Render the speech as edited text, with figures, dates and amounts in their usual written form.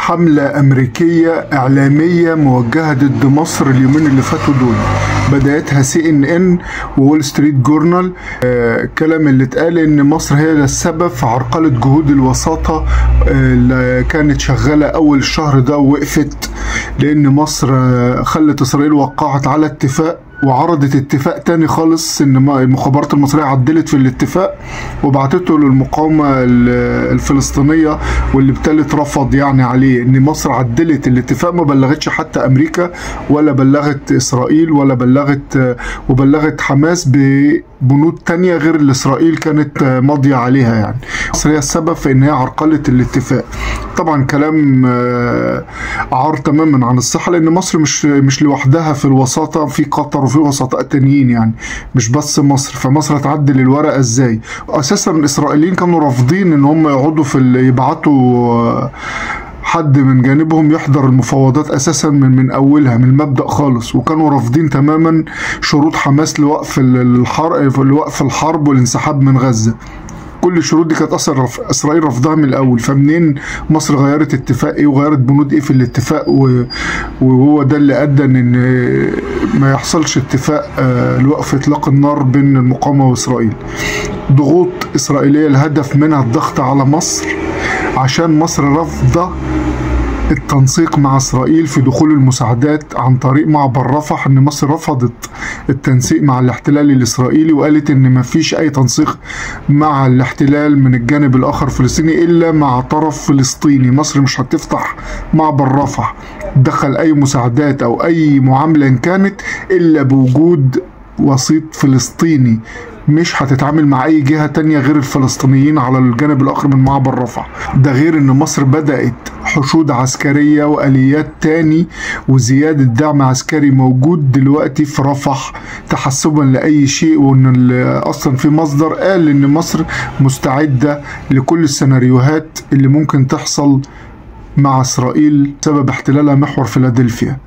حملة أمريكية إعلامية موجهة ضد مصر اليومين اللي فاتوا دول، بدأتها CNN وول ستريت جورنال. الكلام اللي اتقال إن مصر هي السبب في عرقلة جهود الوساطة اللي كانت شغالة أول الشهر ده ووقفت، لأن مصر خلت إسرائيل وقعت على اتفاق وعرضت اتفاق تاني خالص، ان المخابرات المصرية عدلت في الاتفاق وبعتته للمقاومة الفلسطينية، واللي بالتالي رفض يعني عليه. ان مصر عدلت الاتفاق، ما بلغتش حتى امريكا ولا بلغت اسرائيل ولا بلغت وبلغت حماس ببنود تانية غير اللي اسرائيل كانت ماضية عليها. يعني مصر هي السبب في ان هي عرقلت الاتفاق. طبعا كلام عار تماما عن الصحة، لان مصر مش لوحدها في الوساطة، في قطر وفي وسطاء تانيين، يعني مش بس مصر. فمصر هتعدل الورقة ازاي؟ اساسا الاسرائيليين كانوا رافضين ان هم يقعدوا في يبعتوا حد من جانبهم يحضر المفاوضات اساسا من اولها، من المبدأ خالص، وكانوا رافضين تماما شروط حماس لوقف الحرب، لوقف الحرب والانسحاب من غزة. كل الشروط دي كانت اصلا اسرائيل رفضها من الاول، فمنين مصر غيرت اتفاق ايه وغيرت بنود ايه في الاتفاق؟ وهو ده اللي ادى ان ما يحصلش اتفاق لوقف اطلاق النار بين المقاومة واسرائيل. ضغوط اسرائيلية الهدف منها الضغط على مصر، عشان مصر رافضه التنسيق مع اسرائيل في دخول المساعدات عن طريق معبر رفح. ان مصر رفضت التنسيق مع الاحتلال الاسرائيلي، وقالت ان مفيش اي تنسيق مع الاحتلال من الجانب الاخر الفلسطيني الا مع طرف فلسطيني. مصر مش هتفتح معبر رفح دخل اي مساعدات او اي معاملة إن كانت الا بوجود وسيط فلسطيني، مش هتتعامل مع اي جهة تانية غير الفلسطينيين على الجانب الاخر من معبر رفح. ده غير ان مصر بدأت حشود عسكرية وآليات تاني وزيادة دعم عسكري موجود دلوقتي في رفح تحسبا لأي شيء، وان اصلا في مصدر قال ان مصر مستعدة لكل السيناريوهات اللي ممكن تحصل مع اسرائيل بسبب احتلالها محور فيلادلفيا.